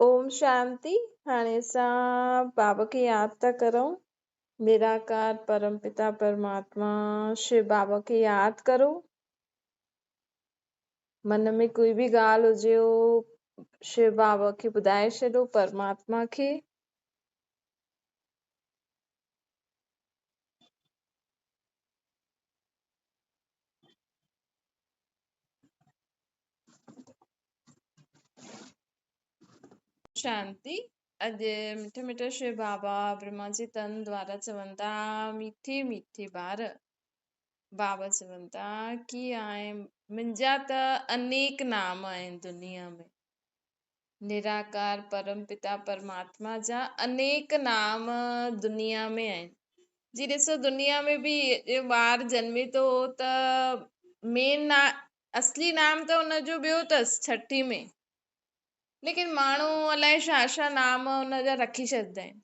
اوم شانتي. هاڻي اسان بابا کي ياد ٿا ڪرون. نراڪار پرم پتا پرماتما شو بابا کي ياد ڪرو. من ۾ ڪوئي به ڳالهه هجي شو بابا کي ٻڌائي ڇڏو، پرماتما کي. شانتي. اڄ مٺا مٺا شو بابا برهما جي تن دوارا چون ٿا، ميٺي ميٺي ٻار. بابا چون ٿا ڪي آء منهنجا ته انيڪ نام آهن دنيا ۾. نراڪار پرم پتا پرماتما جا انيڪ نام دنيا ۾ آهن. جي ڏسو دنيا ۾ به ٻار جنمي ٿو ته مين اصلي نام ته ان جو ٻيو اٿس ڇٺي ۾، ليڪن ماڻهو الائي ڇا ڇا نام ان جا رکي ڇڏيندا آهن.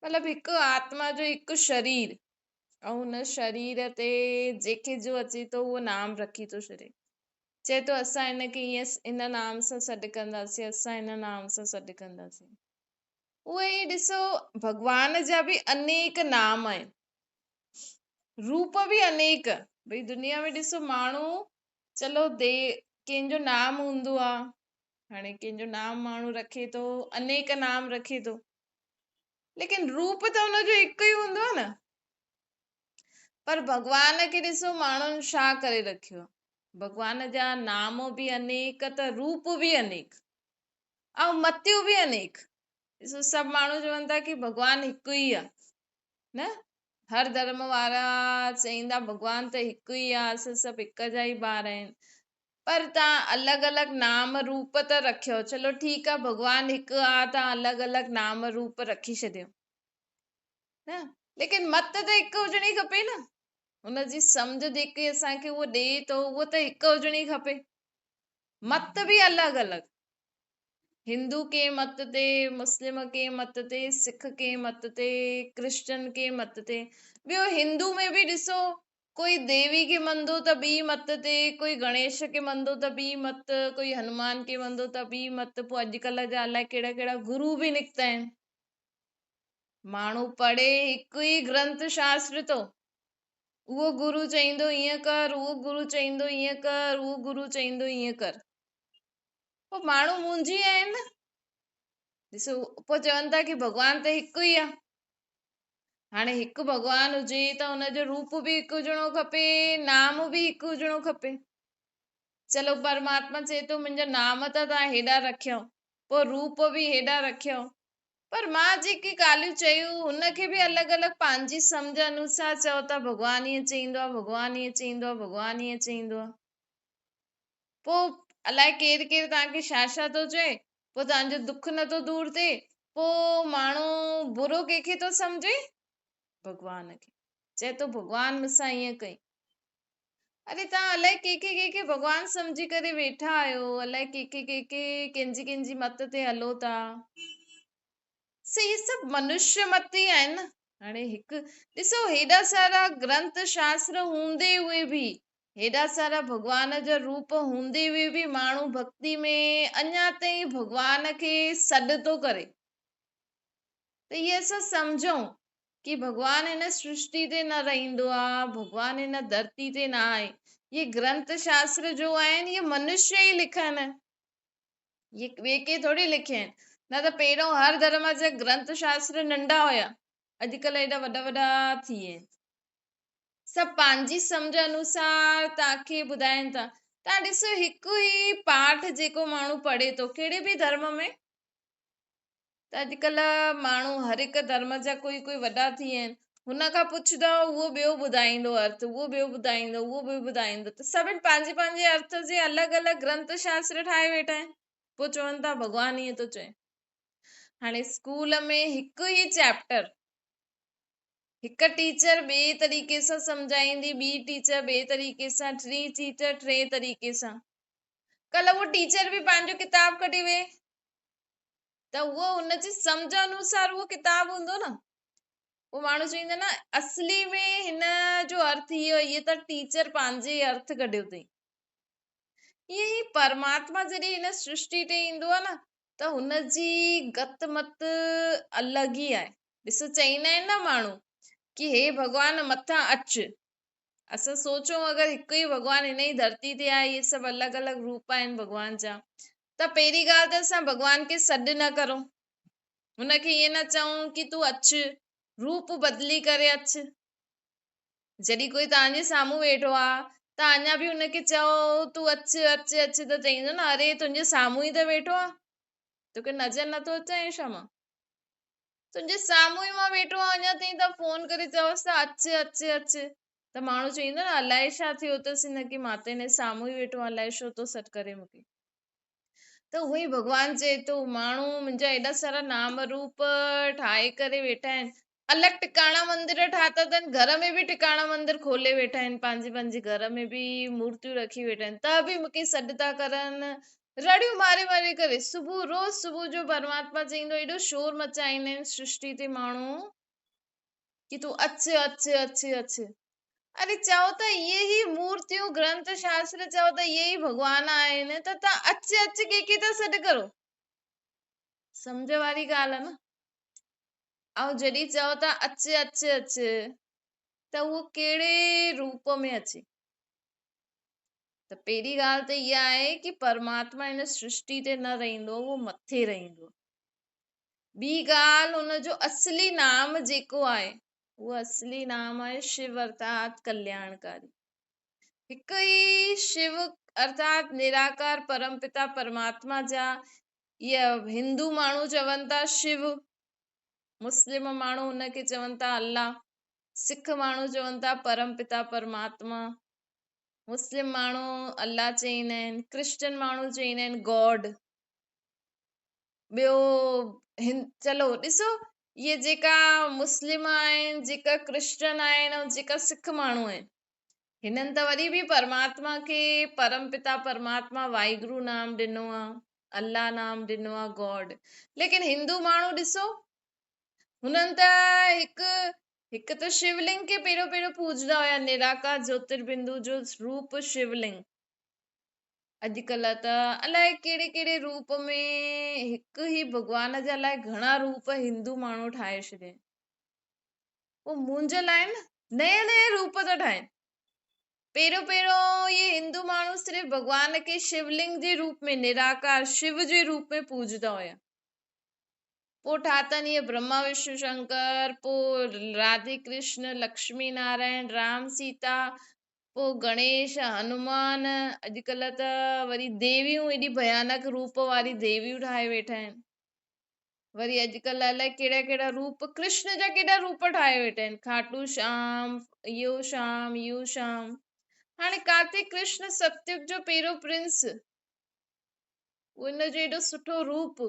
مطلب هڪ آتما جو هڪ شرير ۽ ان شرير تي جيڪي جو اچي ٿو اهو نام رکي ٿو ڇڏي. چئي ٿو اسان هن کي ائين ان نام سان سڏ ڪنداسين، اسان هن نام سان سڏ ڪنداسين. اهي ئي ڏسو ڀڳوان جا به انيڪ نام آهن، روپ به انيڪ. ڀئي دنيا ۾ ڏسو ماڻهو چلو the ڪنهن جو نام هوندو آ، هاڻي ڪنهن جو نام ماڻهو رکي ٿو، انيڪ نام رکي ٿو، ليڪن روپ ته ان جو هڪ ئي هوندو آ نه. پر ڀڳوان کي ڏسو ماڻهن ڇا ڪري رکيو آ، ڀڳوان جا نام به انيڪ ته روپ به انيڪ ۽ متيون به انيڪ. ڏسو سڀ ماڻهو چون ٿا ڪي ڀڳوان هڪ ئي آ نه، هر ڌرم وارا چئيندا ڀڳوان ته هڪ ئي آ، اسان سڀ هڪ جا ئي ٻار آهن، پر تان الڳ الڳ نام روپ ته رکيو. چلو ٺيڪ آ ڀڳوان هڪ آ، تان الڳ الڳ نام روپ رکي ڇڏيو نه، ليڪن مت ته هڪ هجڻي کپي نه. ان جي سمجھ جيڪي اسان کي اهو ڏئي ٿو اهو ته هڪ هجڻي کپي. مت به الڳ الڳ، هندو ڪنهن مت تي، مسلم ڪنهن مت تي، سک ڪنهن مت تي، ڪرسچن ڪنهن مت تي. ٻيو هندو ۾ به ڏسو ڪوئي ديوي کي مندو ته ٻي مت تي، ڪوئي گڻيش کي مندو ته ٻي مت، ڪوئي هنومان کي مندو ته ٻي مت. پوء اڄڪلهه جا الائي ڪهڙا ڪهڙا گرو به نڪتا آهن. ماڻهو پڙهي هڪ ئي گرنٿ شاستر ٿو، اهو گرو چئيندو ائين ڪر، اهو گرو چئيندو ائين ڪر، اهو گرو چئيندو ائين ڪر. پوء ماڻهو مونجهي ويا آهن نه. ڏسو پوء چون ٿا ڪي ڀڳوان ته هڪ ئي آهي. هاڻي هڪ ڀڳوان هجي ته ان جو روپ به هڪ هجڻو کپي، نام به هڪ هجڻو کپي. چلو پرماتما چئي ٿو منهنجا نام ته توهان هيڏا رکيو، پوء روپ به هيڏا رکيو، پر مان جيڪي ڳالهيون چيون هن کي به الڳ الڳ پنهنجي سمجهه انوسار چئو ٿا ڀڳوان ائين چئيندو آهي، ڀڳوان ائين چئيندو آهي، ڀڳوان ائين چئيندو آهي. پوء الائي ڪير ڪير توهان کي ڇا ڇا ٿو چئي، پوء توهان جو دک نٿو دور ٿئي، پوء ماڻهو برو ڪنهن کي ٿو سمجهي؟ ڀڳوان کي. چئي ٿو ڀڳوان مون سان ائين ڪئي. اري توهان الائي ڪنهن کي ڪنهن کي ڀڳوان سمجهي ڪري ويٺا آهيو، الائي ڪنهن کي ڪنهن کي ڪنهن جي ڪنهن جي مت تي هلو ٿا. سي اهي سڀ منشيه مت ئي آهن نه. هاڻي هڪ ڏسو هيڏا سارا گرنٿ شاستر هوندي هئي به، هيڏا سارا ڀڳوان جا روپ هوندي هئي به ماڻهو ڀڳتي ۾ اڃا تائين ڀڳوان کي سڏ ٿو ڪري. ته اهي اسان سمجهون ڪي ڀڳوان هن سرشتي تي نه رهندو آ، ڀڳوان هن ڌرتي تي نه آهي. اهي گرنٿ شاستر جو آهن اهي منشيه ئي لکيا آهن، اهي ٻئي ڪنهن ٿوري لکيا آهن. نه ته پهريون هر ڌرم جا گرنٿ شاستر ننڍا هيا، اڄڪلهه ايڏا وڏا وڏا ٿي ويا آهن. سڀ پنهنجي سمجهه انوسار توهان کي ٻڌائين ٿا. توهان ڏسو هڪ ئي پاٺ جيڪو ماڻهو پڙهي ٿو ڪهڙي به ڌرم ۾ ته اڄڪلهه ماڻهو هر هڪ ڌرم جا ڪوئي ڪوئي وڏا ٿي ويا آهن، هن کان پڇندو اهو ٻيو ٻڌائيندو ارٿ، اهو ٻيو ٻڌائيندو، اهو ٻيو ٻڌائيندو، ته سڀن پنهنجي پنهنجي ارٿ جي الڳ الڳ گرنٿ شاستر ٺاهي ويٺا آهن. پوء چون ٿا ڀڳوان ائين ٿو چئي. هاڻي اسڪول ۾ هڪ ئي چيپٽر هڪ ٽيچر ٻئي طريقي سان سمجهائيندي، ٻي ٽيچر ٻئي طريقي سان، ٽين ٽيچر ٽئين طريقي سان. ڪلهه اهو ٽيچر به پنهنجو ڪتاب ڪڍي ويهي ته اهو هن جي سمجهه انوسار اهو ڪتاب هوندو نه. پوء ماڻهو چوندو نه اصلي ۾ هن جو ارٿ اهو هي ته ٽيچر پنهنجي ارٿ ڪڍيو اٿئي. ائين ئي پرماتما جڏهن هن سرشٽي تي ايندو آهي نه ته هن جي گت مت الڳ ئي آهي. ڏسو چئيندا آهن نه ماڻهو ڪي هي ڀڳوان مٿان اچ. اسان سوچون اگر هڪ ئي ڀڳوان هن ئي ڌرتي تي آهي اهي سڀ الڳ الڳ روپ آهن ڀڳوان جا ته پهرين ڳالهه ته اسان ڀڳوان کي سڏ نه ڪرون، هن کي ائين نه چئون ڪي تون اچ، روپ بدلي ڪري اچ. جڏهن ڪوئي توهان جي سامهون ويٺو آ ته اڃا به هن کي چئو تون اچ اچ اچ ته چئيندو نه اري تنهنجي سامهون ئي ته ويٺو آ، توکي نظر نٿو اچي ڇا مان تنهنجي سامهون ئي مان ويٺو آهيان اڃا تائين ته فون ڪري چئوس ته اچ اچ اچ ته ماڻهو چئيندو نه الائي ڇا ٿيو اٿس هن کي مان ته هن جي سامهون ئي ويٺو آهيان الائي ڇو ٿو سڏ ڪري مون کي. ته اهو ئي ڀڳوان چئي ٿو ماڻهو منهنجا ايڏا سارا نام روپ ٺاهي ڪري ويٺا آهن، الڳ ٽڪاڻا مندر ٺاتا اٿن، گهر ۾ به ٽڪاڻا مندر کولي ويٺا آهن، پنهنجي پنهنجي گهر ۾ به مورتيون رکي ويٺا آهن ته به مون کي سڏ ٿا ڪرن، رڙيون ماري ماري ڪري صبح روز صبح جو پرماتما چئيندو ايڏو شور مچائيندا آهن سرشٽي تي ماڻهو ڪي تون اچ اچ اچ اچ. اري چئو ته اهي ئي مورتيون گرنٿ شاستر چئو ته اهي ئي ڀڳوان آهن ته تان اچ اچ ڪنهن کي ٿا سڏ ڪرو؟ سمجهه واري ڳالهه آهي نه. ۽ جڏهن چئو ٿا اچ اچ اچ ته اهو ڪهڙي روپ ۾ اچي؟ ته پهرين ڳالهه ته اها آهي ڪي پرماتما هن سرشٽي تي نه رهندو اهو مٿي رهندو. ٻي ڳالهه ان جو اصلي نام جيڪو آهي اهو اصلي نام آهي شو ارٿات ڪلياڻڪاري. هڪ ئي شو ارٿات نراڪار پرم پتا پرماتما جا اهي هندو ماڻهو چون ٿا شو، مسلم ماڻهو ان کي چون ٿا الله، سک ماڻهو چون ٿا پرم پتا پرماتما، مسلم ماڻهو الله چئيندا آهن، ڪرسچن ماڻهو چئيندا آهن گاڊ، ٻيو هن چلو ڏسو اهي جيڪا مسلم آهن، جيڪا ڪرسچن آهن ۽ جيڪا سک ماڻهو آهن، هنن ته وري به پرماتما کي پرم پتا پرماتما واهگرو نام ڏنو آ، الله نام ڏنو آ گاڊ، ليڪن هندو ماڻهو ڏسو هنن ته هڪ هڪ ته شولنگ کي پهريون پهريون پوڄندا هيا، نراڪار جيوتربندو جو روپ شولنگ. اڄڪلهه ته الائي ڪهڙي ڪهڙي روپ ۾ هڪ ئي ڀڳوان جا الائي گهڻا روپ هندو ماڻهو ٺاهي ڇڏيا آهن. پوء منهنجي لاء نه نيا نيا روپ ٿا ٺاهين. پهريون پهريون اهي هندو ماڻهو صرف ڀڳوان کي شولنگ جي روپ ۾ نراڪار شو جي روپ ۾ پوڄندا هيا. پوء ٺاتن اهي برهما وشنو شنڪر، پوء راڌي ڪرشن، لڪشمي نارائڻ، رام سيتا، پوء گڻيش، هنومان، اڄڪلهه ته وري ديويون ايڏي ڀيانڪ روپ واري ديويون ٺاهي ويٺا آهن. وري اڄڪلهه الائي ڪهڙا ڪهڙا روپ ڪرشن جا ڪيڏا روپ ٺاهي ويٺا آهن، کاٽو شام، اهو شام، اهو شام. هاڻي ڪاٿي ڪرشن ستيوگ جو پهريون پرنس، ان جو ايڏو سٺو روپ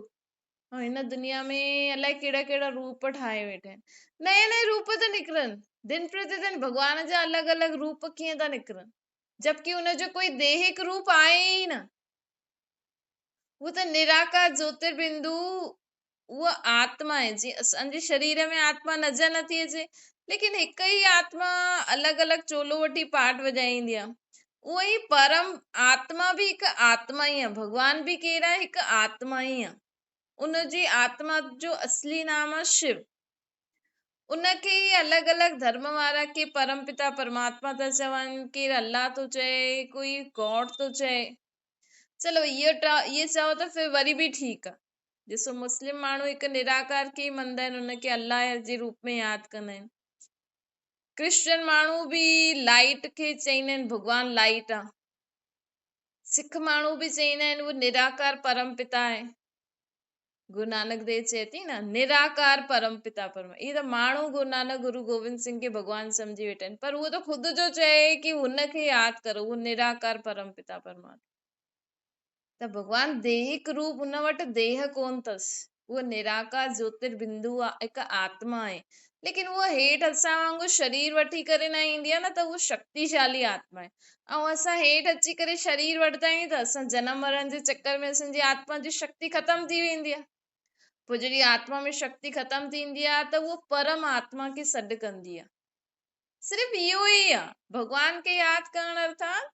۽ هن دنيا ۾ الائي ڪهڙا ڪهڙا روپ ٺاهي ويٺا آهن. نئين نئين روپ ٿا نڪرن. دن پرتي دن ڀڳوان جا الڳ الڳ روپ ڪيئن ٿا نڪرن. جبڪه ان جو ڪوئي ديهڪ روپ آهي ئي نه. هو ته نراڪار جيوتربندو اها آتما آهي. جيئن اسان جي شرير ۾ آتما نظر نٿي اچي ليڪن هڪ ئي آتما الڳ الڳ چولو وٺي پاٽ وڄائيندي آهي. اهو ئي پرم آتما به هڪ آتما ئي آهي. ڀڳوان به ڪير آهي؟ هڪ آتما ئي آهي. ان جي آتما جو اصلي نام آهي شو. ان کي ئي الڳ الڳ ڌرم وارا ڪي پرم پتا پرماتما ٿا چون، ڪير الله ٿو چئي، ڪوئي گاڊ ٿو چئي. چلو اهي چئو ته ڦر وري به ٺيڪ آهي. ڏسو مسلم ماڻهو هڪ نراڪار کي ئي مڃندا آهن، ان کي الله جي روپ ۾ ياد ڪندا آهن. ڪرسچن ماڻهو به لائيٽ کي چئيندا آهن ڀڳوان لائيٽ آ. سک ماڻهو به چئيندا آهن اهو نراڪار پرم پتا آهي. گرو نانڪ ديو چئي ٿي نه نراڪار پرم پتا پرم. اهي ته ماڻهو گرو نانڪ گرو گوبند سنگهه کي ڀڳوان سمجهي ويٺا آهن پر اهو ته خود جو چئي ڪي هن کي ياد ڪرو اهو نراڪار پرم پتا پرماتما. ته ڀڳوان ديهڪ روپ ان وٽ ديهه ڪونه اٿس، اهو نراڪار جيوتر بندو آ، هڪ آتما آهي، ليڪن اهو هيٺ اسان وانگر شرير وٺي ڪري نه ايندي آ نه ته اهو شڪتيشالي آتما آهي ۽ اسان هيٺ اچي ڪري شرير وٺندا آهيون ته اسان جنم مرڻ جي چڪر ۾ اسان جي آتما جي شڪتي ختم ٿي ويندي آ، پوء جڏهن آتما ۾ شڪتي ختم ٿيندي آ ته اهو پرم آتما کي سڏ ڪندي آ. صرف اهو ئي آ ڀڳوان کي ياد ڪرڻ ارٿات.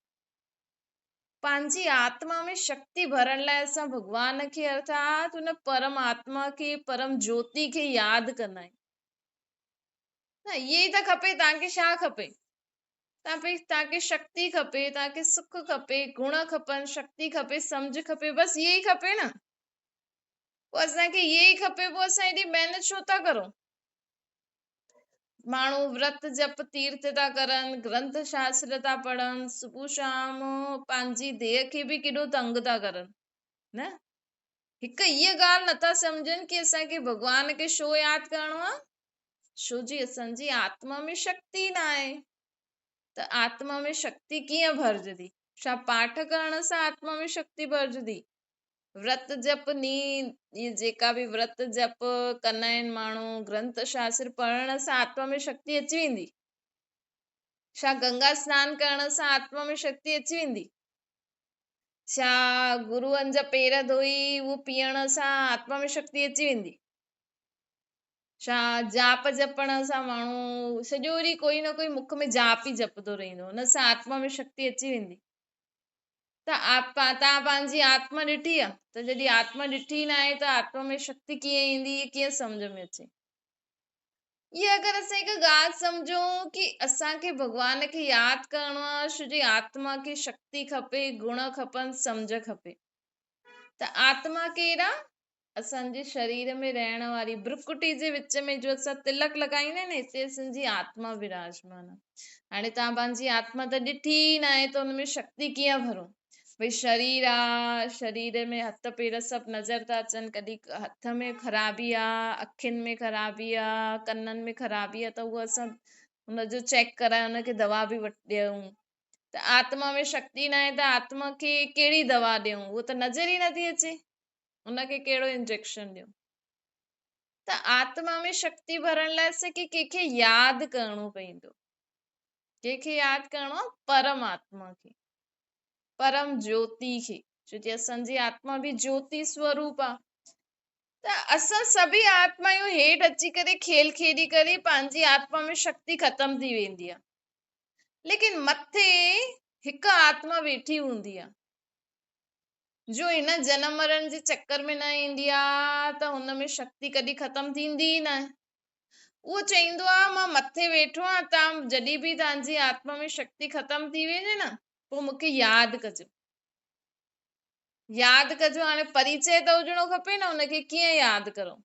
پنهنجي آتما ۾ شڪتي ڀرڻ لاء اسان ڀڳوان کي ارٿات ان پرم آتما کي، پرم جوتي کي ياد ڪندا آهيون. نه اهي ئي ته کپي، توهان کي ڇا کپي؟ توهان کي شڪتي کپي، توهان کي سک کپي، گڻ کپن، شڪتي کپي، سمجهه کپي، بس اهي ئي کپي نه. پوء اسان کي اهي ئي کپي، پوء اسان ايڏي محنت ڇو ٿا ڪرون؟ ماڻهو ورت جپ تيرٿ ٿا ڪرن، گرنٿ شاستر ٿا پڙهن، صبح شام پنهنجي ديهه کي به ڪيڏو تنگ ٿا ڪرن نه؟ هڪ هيء ڳالهه نٿا سمجهن ڪي اسان کي ڀڳوان کي ڇو ياد ڪرڻو آهي؟ ڇو جي اسان جي آتما ۾ شڪتي ناهي ته آتما ۾ شڪتي ڪيئن ڀرجندي؟ ڇا پاٺ ڪرڻ سان آتما ۾ شڪتي ڀرجندي؟ ورت جپ ني اهي جيڪا به ورت جپ ڪندا آهن ماڻهو گرنٿ شاستر پڙهڻ سان آتما ۾ شڪتي اچي ويندي؟ ڇا گنگا سنان ڪرڻ سان آتما ۾ شڪتي اچي ويندي؟ ڇا گروئن جا پير ڌوئي اهو پيئڻ سان آتما ۾ شڪتي اچي ويندي؟ ڇا جاپ جپڻ سان ماڻهو سڄو ڏينهن ڪوئي نه ڪوئي مک ۾ جاپ ئي جپندو رهندو ان سان آتما ۾ شڪتي اچي ويندي؟ ته توهان پنهنجي آتما ڏٺي آ؟ ته جڏهن آتما ڏٺي ئي ناهي ته آتما ۾ شڪتي ڪيئن ايندي اهي ڪيئن سمجهه ۾ اچي؟ اها اگر اسان هڪ ڳالهه سمجهون ڪي اسان کي ڀڳوان کي ياد ڪرڻو آ ڇو جي آتما کي شڪتي کپي، گڻ کپن، سمجهه کپي ته آتما ڪير آ؟ اسان جي شرير ۾ رهڻ واري برڪٽي جي وچ ۾ جو اسان تلڪ لڳائيندا آهيون نه هتي اسان جي آتما وراجمان آهي. هاڻي توهان پنهنجي آتما ته ڏٺي ئي ناهي ته ان ۾ شڪتي ڪيئن ڀرون؟ ڀئي شرير آ، شرير ۾ هٿ پير سڀ نظر ٿا اچن، ڪڏهن هٿ ۾ خرابي آ، اکين ۾ خرابي آ، ڪنن ۾ خرابي آ ته اهو اسان ان جو چيڪ ڪرائي ان کي دوا به ڏيون ته آتما ۾ شڪتي ناهي ته آتما کي ڪهڙي دوا ڏيون اهو ته نظر ئي نٿي اچي. ان کي ڪهڙو انجيڪشن ڏيون ته آتما ۾ شڪتي ڀرڻ لاء اسان کي ڪنهن کي ياد ڪرڻو پوندو. ڪنهن کي ياد ڪرڻو آهي؟ پرم آتما کي، پرم جوتي کي، ڇو جي اسان جي آتما به جوتي سوروپ آهي. ته اسان سڀئي آتمايون هيٺ اچي ڪري کيل کيڏي ڪري پنهنجي آتما ۾ شڪتي ختم ٿي ويندي آهي، ليڪن مٿي هڪ آتما ويٺي هوندي آهي جو هن جنم مرڻ جي چڪر ۾ نه ايندي آ ته هن ۾ شڪتي ڪڏهن ختم ٿيندي ئي ناهي. اهو چئيندو آ مان مٿي ويٺو آهيان تان جڏهن به توهان جي آتما ۾ شڪتي ختم ٿي وڃي نه پوء مون کي ياد ڪجو. ياد ڪجو هاڻي پريچئه ته هجڻو کپي نه ان کي ڪيئن ياد ڪرون.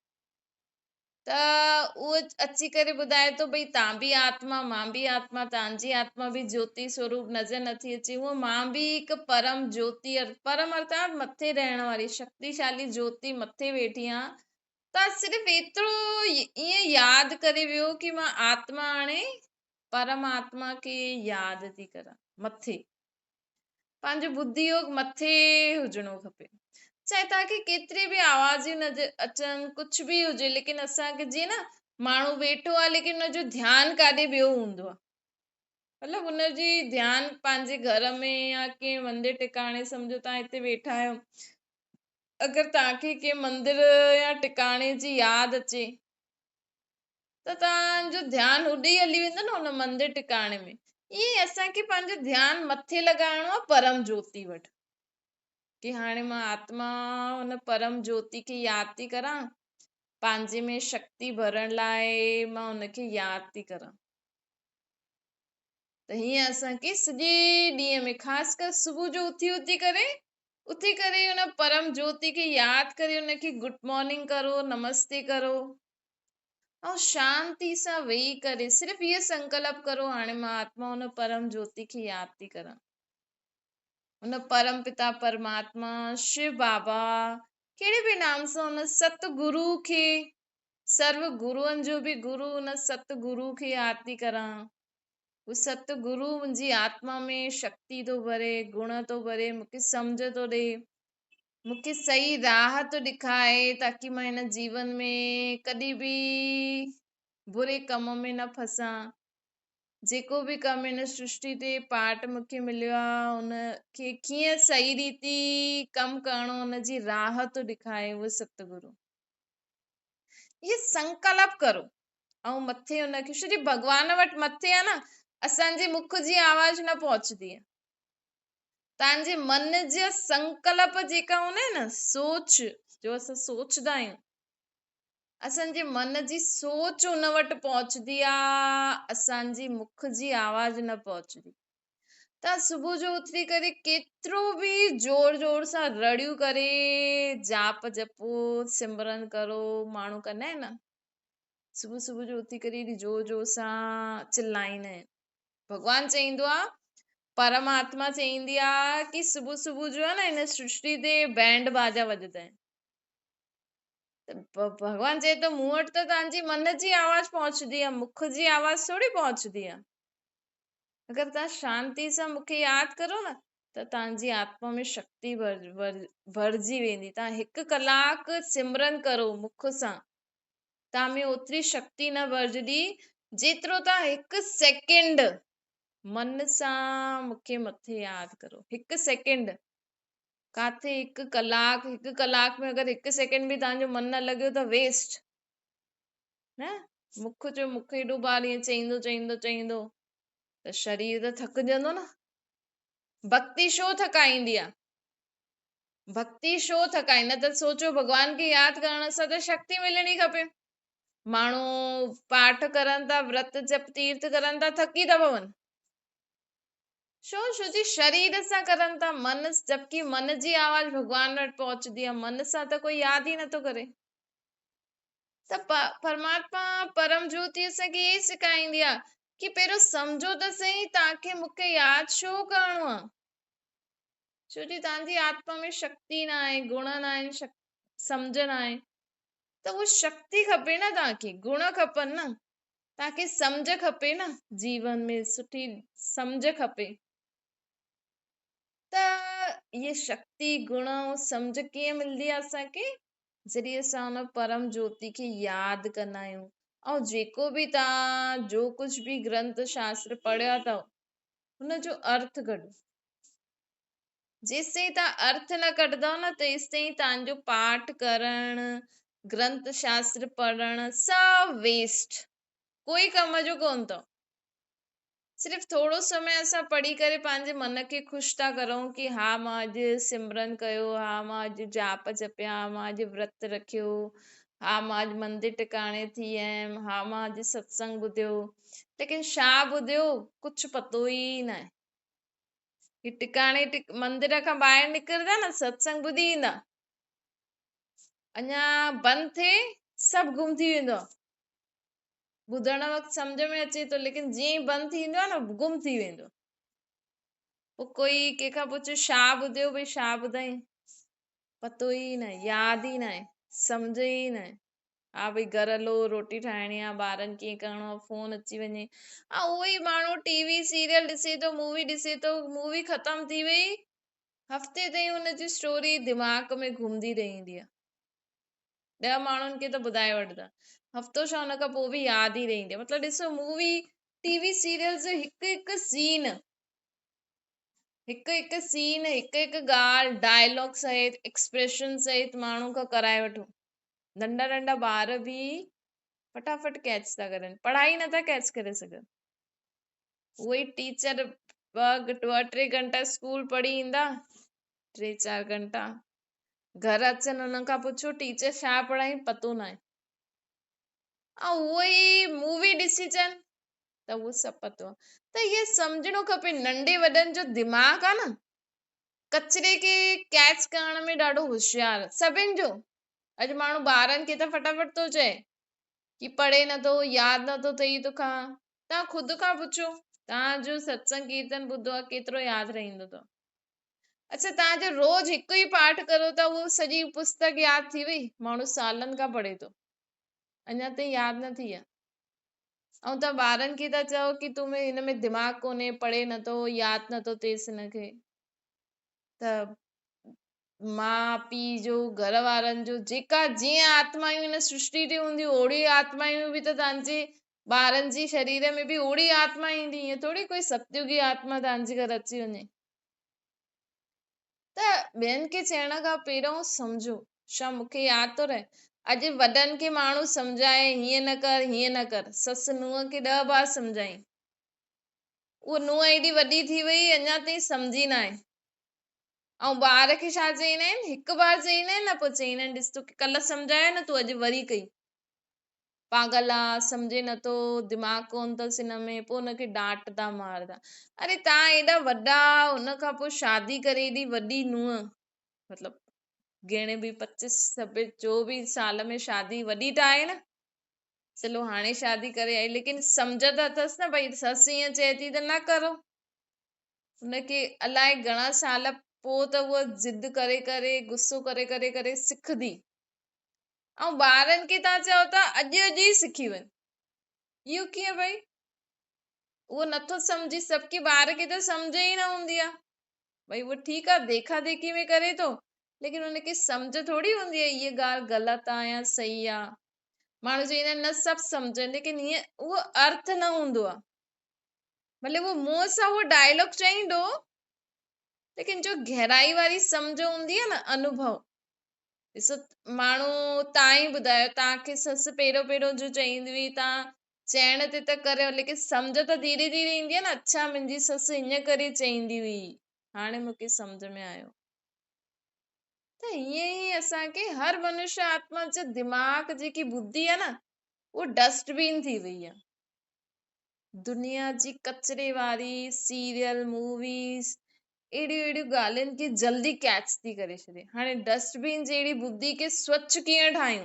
ته اهو اچي ڪري ٻڌائي ٿو ڀئي تان به آتما مان به آتما تان جي آتما به جوتي سوروپ نظر نٿي اچي هونء مان به هڪ پرم جوتي پرم ارٿات مٿي رهڻ واري شڪتيشالي جوتي مٿي ويٺي آهيان تان صرف ايترو ائين ياد ڪري ويو ڪي مان آتما هاڻي پرم آتما کي ياد ٿي ڪران مٿي پنهنجو ٻڌي يوگ مٿي هجڻو کپي. چاهي توهان کي ڪيتري به آوازون نظر اچن ڪجهه به هجي ليڪن اسان کي جيئن نه ماڻهو ويٺو آهي ليڪن ان جو ڌيان ڪاڏي ٻيو هوندو آهي مطلب ان جي ڌيان پنهنجي گهر ۾ يا ڪنهن مندر ٽڪاڻي سمجهو توهان هتي ويٺا آهيو اگر توهان کي ڪنهن مندر يا ٽڪاڻي جي ياد اچي ته توهان جو ڌيان هوڏي ئي هلي ويندو نه ان مندر ٽڪاڻي ۾. ائين ئي اسان کي پنهنجو ڌيان مٿي لڳائڻو آهي پرم جوتي وٽ ڪي هاڻي مان آتما ان پرم جوتي کي ياد ٿي ڪران، پنهنجي ۾ شڪتي ڀرڻ لاء مان ان کي ياد ٿي ڪران. ته هيئن اسان کي سڄي ڏينهن ۾ خاص ڪر صبح جو اٿي اٿي ڪري اٿي ڪري ان پرم جوتي کي ياد ڪري ان کي گڊ مارننگ ڪرو، نمستي ڪرو. ۽ شانتي سان ويهي ڪري صرف هيء سنڪلپ ڪرو هاڻي مان آتما ان پرم جوتي کي ياد ٿي ڪران. ان پرم پتا پرماتما شو بابا ڪهڙي به نام سان ان ست گرو کي سرو گروئن جو به گرو ان ست گرو کي ياد ٿي ڪران. هو ست گرو منهنجي آتما ۾ شڪتي ٿو ڀري، گڻ ٿو ڀري، مون کي سمجهه ٿو ڏي. مون کي صحيح راهه ٿو ڏيکاري تاڪي مان هن جيون ۾ ڪڏهن به بري ڪم ۾ نه ڦسان. جيڪو به ڪم هن سرشٽي تي پارٽ مون کي مليو آهي ان کي ڪيئن صحيح ريتي ڪم ڪرڻو ان جي راهه ٿو ڏيکاري اهو ستگرو. اهي سنڪلپ ڪرو ۽ مٿي ان کي ڇو جي ڀڳوان وٽ مٿي آهي نه اسان جي مک جي آواز نه پهچندي آهي. توهان جي من جا سنڪلپ جيڪا هوندا آهن نه، سوچ جو اسان سوچدا آهيون، اسان جي من جي سوچ ان وٽ پهچندي آ، اسان جي مک جي آواز نه پهچندي. توهان صبح جو اٿي ڪري ڪيترو به زور زور سان رڙيون ڪري جاپ جپو، سمرن ڪرو، ماڻهو ڪندا آهن نه، صبح صبح جو اٿي ڪري ايڏي زور زور سان چلائيندا آهن. ڀڳوان چئيندو آ، پرماتما چئيندي آ ڪي صبح صبح جو آ نه هن سرشٽي تي بينڊ باجا وڄندا آهن. ته ڀڳوان چئي ٿو مون وٽ ته توهان جي من جي آواز پهچندي آ، مک جي آواز ٿوري پهچندي آ. اگر توهان شانتي سان مون کي ياد ڪرو نه ته توهان جي آتما ۾ شڪتي ڀرجي ويندي. توهان هڪ ڪلاڪ سمرن ڪرو مک سان، توهان ۾ اوتري شڪتي نه ڀرجندي جيترو توهان هڪ سيڪنڊ من سان مون کي مٿي ياد ڪرو. هڪ سيڪنڊ ڪاٿي هڪ ڪلاڪ، هڪ ڪلاڪ ۾ اگر هڪ سيڪنڊ به توهان جو من نه لڳيو ته ويسٽ نه. مک جو مک ايڏو بار ائين چئيندو چئيندو چئيندو ته شرير ته ٿڪجندو نه. ڀڳتي ڇو ٿڪائيندي آ؟ ڀڳتي ڇو ٿڪائي؟ نه ته سوچو ڀڳوان کي ياد ڪرڻ سان ته شڪتي ملڻي کپي. ماڻهو پاٺ ڪرن ٿا، ورت جپ تيرٿ ڪرن ٿا، ٿڪي ٿا پون. ڇو؟ ڇو جي شرير سان ڪرن ٿا، من، جبڪي من جي آواز ڀڳوان وٽ پهچندي آ، من سان ته ڪوئي ياد ئي نٿو ڪري. ته پرماتما پرم جوتي اسان کي اهي سکائيندي آ ڪي پهريون سمجهو ته سهي توهان کي مون کي ياد ڇو ڪرڻو آ؟ ڇو جي توهان جي آتما ۾ شڪتي نه آهي، گڻ نه آهن، سمجهه نه آهي ته اها شڪتي کپي نه توهان کي، گڻ کپن نه، توهان کي سمجهه کپي نه، جيون ۾ سٺي سمجهه کپي ته اهي شڪتي، گڻ ۽ سمجهه ڪيئن ملندي آهي اسان کي؟ جڏهن اسان ان پرم جوتي کي ياد ڪندا آهيون ۽ جيڪو به توهان جو ڪجهه به گرنٿ شاستر پڙهيا اٿو ان جو ارٿ ڪڍو. جيستائين توهان ارٿ نه ڪڍندؤ نه تيستائين توهان جو پاٺ ڪرڻ، گرنٿ شاستر پڙهڻ سڀ ويسٽ، ڪوئي ڪم جو ڪونه اٿو. صرف ٿورو سمي اسان پڙهي ڪري پنهنجي من کي خوش ٿا ڪرون ڪي ها مان اڄ سمرن ڪيو، ها مان اڄ جاپ جپيا، مان اڄ ورت رکيو، ها مان اڄ مندر ٽڪاڻي ٿي آيم، ها مان اڄ ستسنگ ٻڌيو، ليڪن ڇا ٻڌيو ڪجهه پتو ئي ناهي. هي ٽڪاڻي ٽڪ مندر کان ٻاهر نڪرندا نه ستسنگ ٻڌي ايندا، اڃا بند ٿئي سڀ گم ٿي ويندو آهي. ٻڌڻ وقت سمجهه ۾ اچي ٿو ليڪن جيئن ئي بند ٿيندو آهي نه گم ٿي ويندو. پوء ڪوئي ڪنهن کان پڇي ڇا ٻڌيو ڀئي ڇا ٻڌائين، پتو ئي ناهي، ياد ئي ناهي، سمجهه ئي ناهي. ها ڀئي گهر هلو روٽي ٺاهڻي آ، ٻارن ڪيئن ڪرڻو آ، فون اچي وڃي. ها اهو ئي ماڻهو ٽي وي سيريل ڏسي ٿو، مووي ڏسي ٿو، مووي ختم ٿي وئي، هفتي تائين ان جي اسٽوري دماغ ۾ گهمندي رهندي آ. ڏهه ماڻهن کي ته ٻڌائي وٺندا، هفتو ڇا ان کان پوء به ياد ئي رهندي آ. مطلب ڏسو مووي، ٽي وي سيريل جو هڪ هڪ سين، هڪ هڪ سين، هڪ هڪ ڳالهه، ڊائلاگ سهت، ايڪسپريشن سهت ماڻهو کان ڪرائي وٺو. ننڍا ننڍا ٻار به فٽافٽ ڪيچ ٿا ڪرن، پڙهائي نٿا ڪيچ ڪري سگهن. اهي ئي ٽيچر ٻه ٽي گهنٽا اسڪول پڙهي ايندا، ٽي چار گهنٽا گهر اچن انهن کان پڇو ٽيچر ڇا پڙهائين پتو ناهي. ۽ اهو ئي مووي ڏسي اچن ته اهو سڀ پتو آهي. ته اهي سمجهڻو کپي ننڍي وڏن جو دماغ آهي نه ڪچري کي ڪيچ ڪرڻ ۾ ڏاڍو هوشيار سڀن جو. اڄ ماڻهو ٻارن کي ته فٽافٽ ٿو چئي ڪي پڙهي نٿو، ياد نٿو ٿئي توکان. توهان خود کان پڇو توهان جو ستسنگ ڪيرتن ٻڌو آهي ڪيترو ياد رهندو اٿو. اڇا توهان جو روز هڪ ئي پاٺ ڪرو ٿا اهو سڄي پستڪ ياد ٿي وئي. ماڻهو سالن کان پڙهي ٿو اڃا تائين ياد نه ٿي آهي. ۽ توهان ٻارن کي ٿا چئو ڪي تو ۾ هن ۾ دماغ ڪونهي، پڙهي نٿو، ياد نٿو ٿئيس هن کي. ته ماء پيء جو، گهر وارن جو، جيڪا جيئن آتمايون هن سرشٽي تي هونديون اوڙيون آتمايون به ته توهان جي ٻارن جي شرير ۾ به اوڙي آتما ايندي. ائين ٿوري ڪوئي ستيوگي آتما توهان جي گهر اچي وڃي. ته ٻين کي چئڻ کان پهريون سمجهو، ڇا مون کي ياد ٿو رهي؟ اڄ وڏن کي ماڻهو سمجهائي هيئن نه ڪر هيئن نه ڪر، سس نونهن کي 10 بار سمجهائين، اها نونهن ايڏي وڏي ٿي وئي اڃا تائين سمجهي ناهي. ائون ٻار کي ڇا چئيندا آهن، هڪ بار چئيندا آهن نه پوء چئيندا آهن ڏس توکي ڪلهه سمجهايو نه تون اڄ وري ڪئي. پاڳل آ، سمجهي نٿو، دماغ ڪونه اٿس هن ۾، پوء هن کي ڊانٽ ٿا ماردا. اري تان ايڏا وڏا ان کان پوء شادي ڪري ايڏي وڏي نونهن، مطلب گهڻي به پچيس ڇبيس چوويهه سال ۾ شادي وڏي ته آهي نه، چلو هاڻي شادي ڪري آئي ليڪن سمجهه ته اٿس نه ڀئي سس ائين چئي ٿي ته نه ڪرو. هن کي الائي گهڻا سال پوء ته هوء ضد ڪري ڪري غصو ڪري ڪري ڪري سکندي. ۽ ٻارن کي تان چئو ٿا اڄ اڄ ئي سکي وڃ. اهو ڪيئن ڀئي؟ اهو نٿو سمجهي سڀ ڪي ٻار کي ته سمجهه ئي نه هوندي آ. ڀئي اهو ٺيڪ آ ديکا ديکي ۾ ڪري ٿو ليڪن هن کي سمجهه ٿوري هوندي آ هيء ڳالهه غلط آ يا صحيح آ. ماڻهو چوندا آهن نه سڀ سمجهن ليڪن هيئن اهو ارٿ نه هوندو آ. ڀلي اهو منهن سان اهو ڊائلاگ چئيندو ليڪن جو گهرائي واري سمجهه هوندي آهي نه انوڀو ڏسو ماڻهو تان ئي ٻڌايو تان کي سس پهريون پهريون جو چئيندي هئي تان چئڻ تي ته ڪريو ليڪن سمجهه ته ڌيري ڌيري ايندي آهي نه اڇا منهنجي سس هيئن ڪري چئيندي هئي هاڻي مونکي سمجهه ۾ آيو ته هيئن ئي اسان کي هر منشي آتما جو دماغ جيڪي ٻڌي آهي نه اهو ڊسٽ بين ٿي وئي آهي دنيا جي ڪچري واري سيريل موويز اهڙيون اهڙيون ڳالهين کي جلدي ڪيچ ٿي ڪري ڇڏي. هاڻي ڊسٽ بين جهڙي ٻڌي کي سوڇ ڪيئن ٺاهيون؟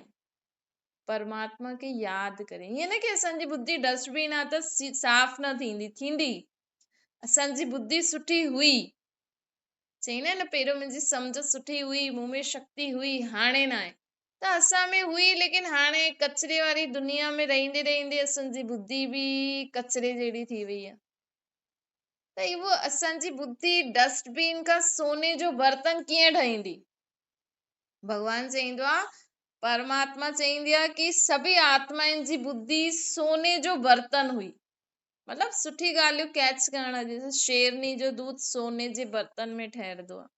پرماتما کي ياد ڪري. ائين نه ڪي اسان جي ٻڌي ڊسٽ بين آ ته صاف نه ٿيندي، ٿيندي. اسان جي ٻڌي سٺي هئي. چئي نه پهريون منهنجي سمجهه سٺي هئي، مون ۾ شڪتي هئي، هاڻي ناهي. ته اسان ۾ هئي ليڪن هاڻي ڪچري واري دنيا ۾ رهندي رهندي اسان جي ٻڌي به ڪچري جهڙي ٿي وئي آهي ته اهو اسان جي ٻڌي ڊسٽ بين کان سوني جو برتن ڪيئن ٺهندي؟ ڀڳوان چئيندو آهي پرماتما چئيندي آهي ڪي سڀئي آتمائن جي ٻڌي سوني جو برتن هئي مطلب سٺي ڳالهيون ڪيچ ڪرڻ جيسي شيرني جو دودھ سوني جي برتن ۾ ٺهرندو آهي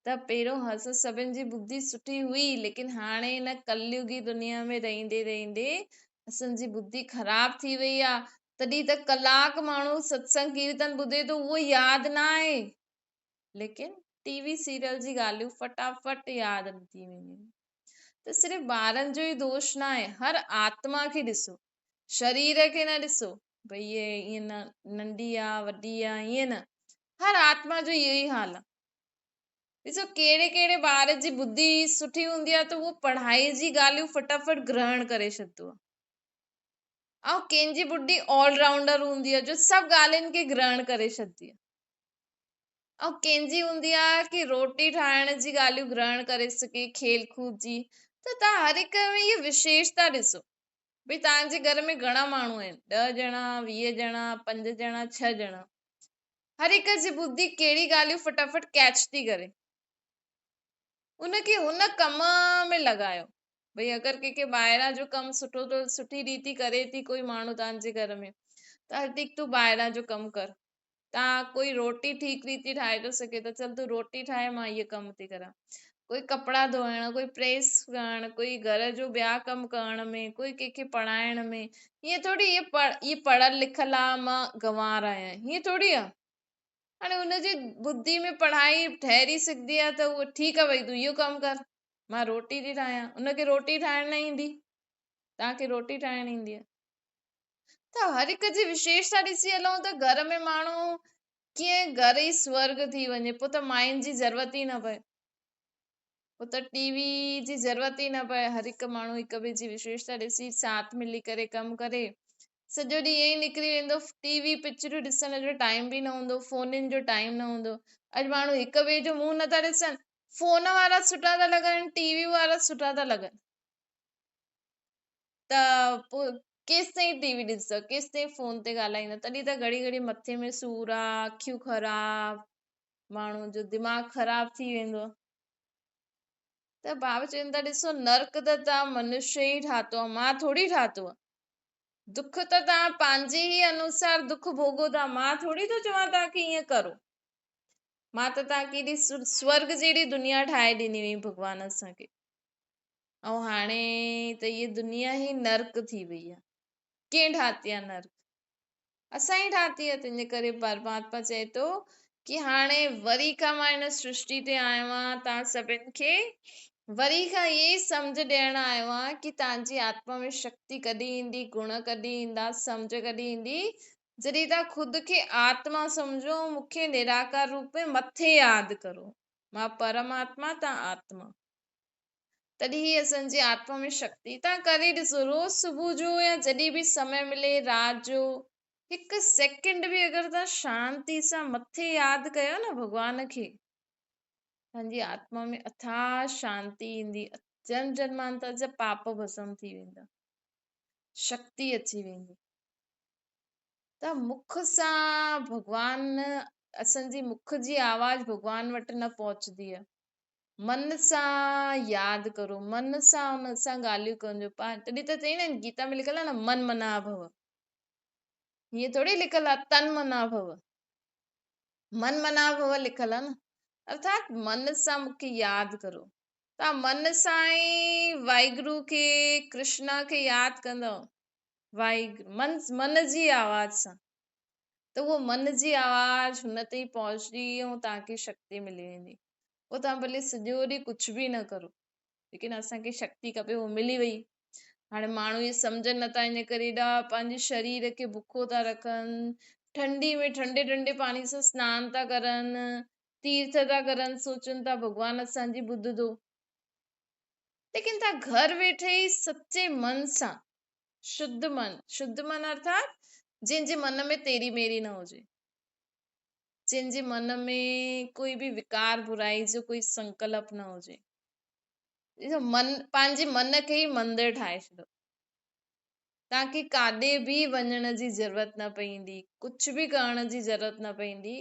ته پهريون حضرت سڀن جي ٻڌي سٺي هئي ليڪن هاڻي هن ڪليوگي دنيا ۾ رهندي رهندي اسان جي ٻڌي خراب ٿي وئي آ تڏهن ته ڪلاڪ ماڻهو ستسنگ ڪيرتن ٻڌي ٿو اهو ياد نه آهي ليڪن ٽي وي سيريل جي ڳالهيون فٽافٽ ياد ٿي وينديون ته صرف ٻارن جو ئي دوش نه آهي هر آتما کي ڏسو شرير کي نه ڏسو ڀئي هي ائين نه ننڍي آ وڏي آ ائين نه هر آتما جو اهو ئي حال آ ڏسو ڪهڙي ڪهڙي ٻار جي ٻڌي سٺي هوندي آهي ته اهو پڙهائي جي ڳالهيون فٽافٽ گرهڻ ڪري ڇڏندو آهي ۽ ڪنهن جي ٻڍي آل رائونڊر هوندي آهي جو سڀ ڳالهين کي گرهڻ ڪري ڇڏندي آهي ۽ ڪنهن جي هوندي آهي ڪي روٽي ٺاهڻ جي ڳالهيون گرهڻ ڪري سگهي کيل ڪود جي ته تان هر هڪ ۾ اهي وشيشتا ڏسو ڀئي تان جي گهر ۾ گهڻا ماڻهو آهن 10 ڄڻا 20 ڄڻا 5 ڄڻا 6 ڄڻا هر هڪ جي ٻڌي ڪهڙي ڳالهيون فٽافٽ ڪيچ ٿي ڪري. ان کي هن ڪم ۾ لڳايو. ڀئي اگر ڪنهن کي ٻاهران جو ڪم سٺو ٿو سٺي ريتي ڪري ٿي ڪوئي ماڻهو توهان جي گهر ۾ ته هل ٺيڪ تون ٻاهران جو ڪم ڪر. تان ڪوئي روٽي ٺيڪ ريتي ٺاهي ٿو سگهي ته چل تون روٽي ٺاهي مان هيء ڪم ٿي ڪران. ڪوئي ڪپڙا ڌوئڻ، ڪوئي پريس ڪرڻ، ڪوئي گهر جو ٻيا ڪم ڪرڻ ۾، ڪوئي ڪنهن کي پڙهائڻ ۾، ائين ٿوري هيء پڙهيل لکيل آ مان گنوار آهيان، ائين ٿوري آ. هاڻي هن جي ٻڌي ۾ پڙهائي ٺهري سگهندي آ ته اهو ٺيڪ آ ڀئي تون اهو ڪم ڪر، مان روٽي ٿي ٺاهيان، ان کي روٽي ٺاهڻ نه ايندي، توهان کي روٽي ٺاهڻ ايندي آ. ته هر هڪ جي وشيشتا ڏسي هلون ته گهر ۾ ماڻهو ڪيئن گهر ئي سورڳ ٿي وڃي، پوء ته ماين جي ضرورت ئي نه پئي، پوء ته ٽي وي جي ضرورت ئي نه پئي، هر هڪ ماڻهو هڪ ٻئي جي وشيشتا ڏسي ساٿ ملي ڪري ڪم ڪري، سڄو ڏينهن ائين ئي نڪري ويندو، ٽي وي پڪچريون ڏسڻ جو ٽائيم به نه هوندو، فونن جو ٽائيم نه هوندو، اڄ ماڻهو هڪ ٻئي جو منهن نٿا ڏسن، فون وارا سٺا ٿا لڳن، ٽي وي وارا سٺا ٿا لڳن. ته پوء ڪيستائين ٽي وي ڏسندو، ڪيستائين فون تي ڳالهائيندو، تڏهن ته گهڙي گهڙي مٿي ۾ سور آ، اکيون خراب، ماڻهو جو دماغ خراب ٿي ويندو. ته بابا چون ٿا ڏسو نرڪ ته توهان منشيه ئي ٺاهتو آ، مان ٿوري ٺاهتو آ. دک ته توهان پنهنجي ئي انوسار دک ڀوڳو ٿا، مان ٿوري ٿو چوان توهان کي ائين ڪرو. مان ته توهان کي ايڏي سورڳ جهڙي دنيا ٺاهي ڏني هئي ڀڳوان اسان کي. ۽ هاڻي ته هيء دنيا ئي نرڪ ٿي وئي آهي. ڪنهن ٺاهتي آهي نرڪ؟ اسان ئي ٺاهتي آهي. تنهنجي ڪري پرماتما چئي ٿو ڪي هاڻي وري کان مان هن سرشٽي تي آيو آهيان، توهان سڀن کي وري کان اهي ئي سمجهه ڏيڻ آيو آهيان ڪي توهان جي آتما ۾ شڪتي ڪڏهن ايندي، گڻ ڪڏهن ايندا، سمجهه ڪڏهن ايندي، جڏهن توهان خود کي آتما سمجهو ۽ مون کي نراڪار روپ ۾ مٿي ياد ڪرو، مان پرماتما توهان آتما، تڏهن ئي اسان جي آتما ۾ شڪتي. توهان ڪري ڏسو روز صبح جو يا جڏهن به سمي ملي رات جو هڪ سيڪنڊ به اگر توهان شانتي سان مٿي ياد ڪيو نه ڀڳوان کي، توهان جي آتما ۾ اٿاهه شانتي ايندي، جنم جنمانتر جا پاپ ڀسم ٿي ويندا، شڪتي اچي ويندي. ته مک سان ڀڳوان، اسان جي مک جي آواز ڀڳوان وٽ نه پهچندي آهي. من سان ياد ڪرو، من سان ان سان ڳالهيون ڪجو. تڏهن ته چئيندا آهن گيتا ۾ لکيل آهي نه من منا ڀو، هيئن ٿوري لکيل آهي تن منا ڀو، من منا ڀو لکيل آهي نه. ارٿات من سان مون کي ياد ڪرو. توهان من سان ئي واهگرو کي، ڪرشنا کي ياد ڪندؤ، واهگرو من، من جي آواز سان، ته اهو من جي آواز هن تائين پهچندي ۽ توهان کي شڪتي ملي ويندي. پوء توهان ڀلي سڄو ڏينهن ڪجهه به نه ڪرو، ليڪن اسان کي شڪتي کپي، اهو ملي وئي. هاڻي ماڻهو اهي سمجهن نٿا، ان ڪري ايڏا پنهنجي شرير کي بکو ٿا رکن، ٺنڊي ۾ ٺنڊي ٺنڊي پاڻي سان سنان ٿا ڪرن، تيرٿ ٿا ڪرن، سوچن ٿا ڀڳوان اسان جي ٻڌندو. ليڪن توهان گهر ويٺي ئي سچي من سان، شڌ من، شڌ من ارٿات جنهن جي من ۾ تيري ميري نه هجي، جنهن جي من ۾ ڪوئي به وڪار برائي جو ڪوئي سنڪلپ نه هجي، ڏسو من، پنهنجي من کي ئي مندر ٺاهي ڇڏو. توهان کي ڪاڏي به وڃڻ جي ضرورت نه پوندي، ڪجهه به ڪرڻ جي ضرورت نه پوندي.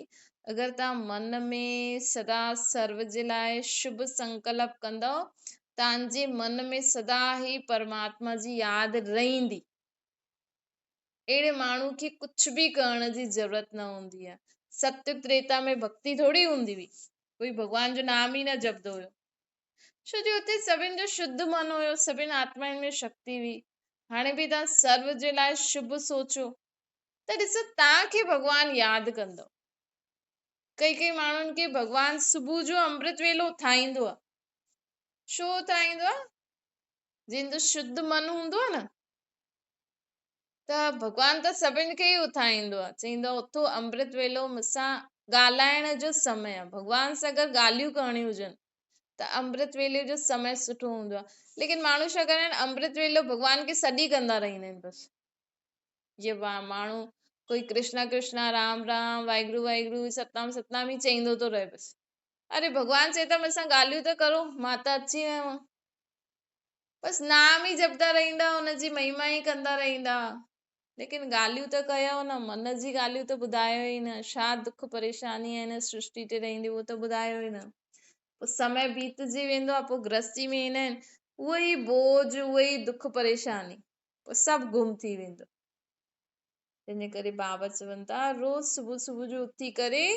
اگر توهان من ۾ سدا سرو جي لاء شڀ سنڪلپ ڪندؤ، توهان جي من ۾ سدا ئي پرماتما جي ياد رهندي. اهڙي ماڻهو کي ڪجهه به ڪرڻ جي ضرورت نه هوندي آهي. ستيگ تريتا ۾ ڀڳتي ٿوري هوندي هئي، ڪوئي ڀڳوان جو نام ئي نه جپندو هيو، ڇو جو اتي سڀن جو شڌ من هيو، سڀن آتمائن ۾ شڪتي هئي. هاڻي به توهان سرو جي لاء شڀ سوچو ته ڏسو توهان کي ڀڳوان ياد ڪندو. ڪئي ڪئي ماڻهن کي ڀڳوان صبح جو امرت ويلو اٿائيندو آهي. ڇو اٿائيندو آهي؟ جنهن جو شڌ من هوندو آهي نه، ته ڀڳوان ته سڀن کي ئي اٿائيندو آهي، چئيندو آهي اٿو امرت ويلو مون سان ڳالهائڻ جو سمي آهي. ڀڳوان سان اگر ڳالهيون ڪرڻيون هجن ته امرت ويلي جو سمي سٺو هوندو آهي. ليڪن ماڻهو ڇا ڪندا آهن، امرت ويلو ڀڳوان کي سڏ ئي ڪندا رهندا آهن بس. جيئن ماڻهو ڪوئي ڪرشنا ڪرشنا رام رام واهگرو واهگرو ستنام ستنام ئي چئيندو ٿو رهي بس. اري ڀڳوان چئي ٿو مون سان ڳالهيون ته ڪرو، مان ته اچي ويو آهيان. بس نام ئي جپدا رهندا، ان جي مهما ئي ڪندا رهندا، ليڪن ڳالهيون ته ڪيو نه، من جي ڳالهيون ته ٻڌايو ئي نه، ڇا دک پريشاني آهي هن سرشٽي تي رهندي اهو ته ٻڌايو ئي نه. پوء سمي بيتجي ويندو آهي، پوء گرهستي ۾ ايندا آهن، اهو ئي بوجه، اهو ئي دک پريشاني، پوء سڀ گم ٿي ويندو. تنهن جي ڪري بابا چون ٿا روز صبح صبح جو اٿي ڪري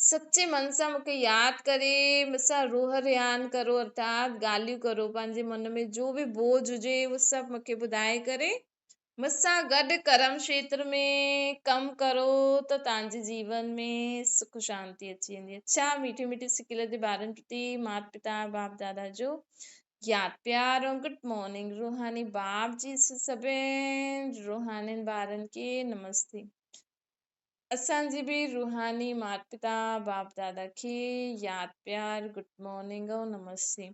سچي من سان مون کي ياد ڪري مون سان روح ريان ڪرو، ارٿات ڳالهيون ڪرو، پنهنجي من ۾ جو به بوجه هجي اهو سڀ مون کي ٻڌائي ڪري مون سان گڏ ڪرم کيتر ۾ ڪم ڪرو ته توهان جي جيون ۾ سک شانتي اچي ويندي. اڇا ميٺي ميٺي سڪيل جي ٻارن پرتي مات پتا باپ دادا جو ياد پيار ۽ گڊ مارننگ. روحاني باپ جي سڀين روحانين ٻارن کي نمستي. اسان جي به روحاني مات پتا باپ دادا کي ياد پيار گڊ مارننگ ۽ نمستي.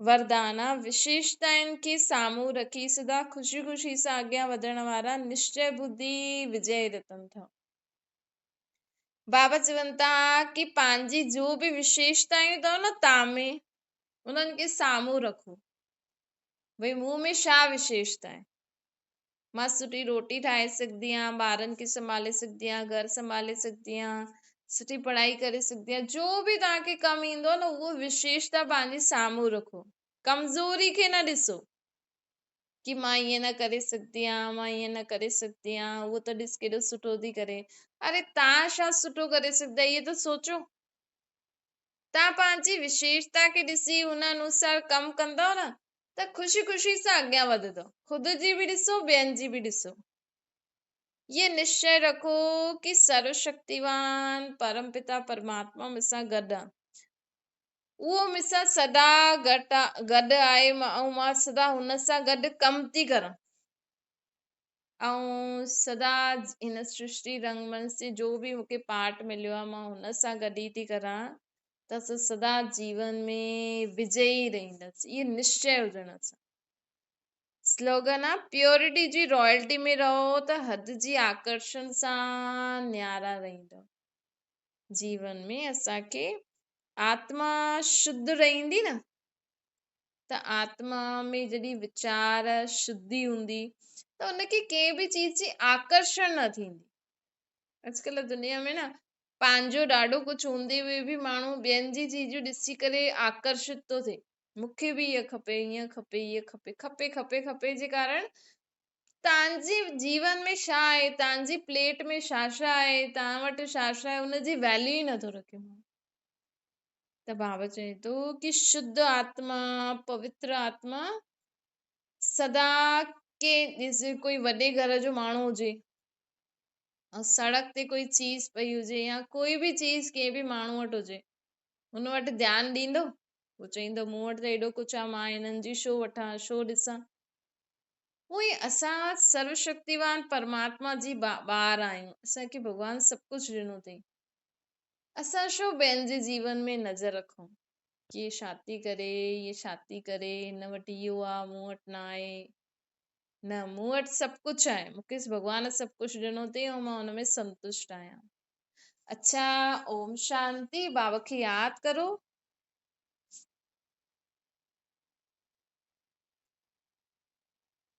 وردانا، وشيشتائن کي سامهون رکي سدا خوشي خوشي سان اڳيان وڌڻ وارا نشچي ٻڌي وجئي رتن ٿا. بابا چون ٿا ڪي پنهنجي جو به وشيشتائون اٿو نه تان ۾ انهن کي سامهون رکو. ڀئي مون ۾ ڇا وشيشتا آهي؟ مان سٺي روٽي ٺاهي سگهندي آهيان، ٻارن کي سنڀالي سگهندي آهيان، گهر سنڀالي سگهندي آهيان، سٺي پڙهائي ڪري سگهندي آهيان. جو به توهان کي ڪم ايندو آهي نه اهو وشيشتا پنهنجي سامهون رکو. ڪمزوري کي نه ڏسو ڪي مان ائين نه ڪري سگهندي آهيان، مان ائين نه ڪري سگهندي آهيان، اهو ته ڏس ڪيڏو سٺو ٿي ڪري. اري توهان ڇا سٺو ڪري سگهندا آهيو اهو ته سوچو. توهان پنهنجي وشيشتا کي ڏسي ان انوسار ڪم ڪندؤ نه ته خوشي خوشي سان اڳيان وڌندؤ. خود جي به ڏسو ٻين جي به ڏسو. اهي نشچي رکو ڪي سروشڪتيوان پرم پتا پرماتما مون سان گڏ آ. اهو مون سان سدا گڏ آهي ۽ مان سدا هن سان گڏ ڪم ٿي ڪران ۽ سدا هن سرشٽي رنگ منچ تي جو به مون کي پارٽ مليو آهي مان هن سان گڏ ئي ٿي ڪران ته اسان سدا جيون ۾ وجئي رهنداسين. اهي نشچي هجڻ سان. سلوگن آ پيورٽي جي رائلٽي ۾ رهو ته حد جي آڪرشڻ سان نيارا رهندؤ. جيون ۾ اسان کي آتما شڌ رهندي نه ته آتما ۾ جڏهن ويچار شڌي هوندي ته ان کي ڪنهن به چيز جي آڪرشڻ نه ٿيندي. اڄڪلهه دنيا ۾ نه پنهنجو ڏاڍو ڪجهه هوندي هئي به ماڻهو ٻين جي چيزون ڏسي ڪري آڪرشت ٿو ٿئي. مون کي به هيء کپي، هيئن کپي، هيء کپي، کپي کپي کپي جي ڪارڻ تان جي جيون ۾ ڇا آهي، تان جي پليٽ ۾ ڇا ڇا آهي، تان وٽ ڇا ڇا آهي، ان جي ويليو ئي نٿو رکي ماڻهو. ته بابا چئي ٿو ڪي شڌ آتما، پوتر آتما سدا ڪي جيسي ڪوئي وڏي گهر جو ماڻهو هجي ۽ سڙڪ تي ڪوئي چيز پئي هجي يا ڪوئي به چيز ڪنهن به ماڻهو وٽ هجي، هن وٽ ڌيان ڏيندو؟ هو چئيندو مون وٽ ته ايڏو ڪجهه آهي، مان هنن جي ڇو وٺان، ڇو ڏسان؟ اهو ئي اسان سروشڪتيوان پرماتما جي ٻار آهيون، اسان کي ڀڳوان سڀ ڪجهه ڏنو اٿئي، اسان ڇو ٻين جي جيون ۾ نظر رکون ڪي هي ڇا ٿي ڪري، هيء ڇا ٿي ڪري، هن وٽ اهو آهي، مون وٽ نه آهي. نه، مون وٽ سڀ ڪجهه آهي، مون کي ڀڳوان سڀ ڪجهه ڏنو اٿئي ۽ مان ان ۾ سنتشٽ آهيان. اڇا، اوم شانتي، بابا کي ياد ڪرو.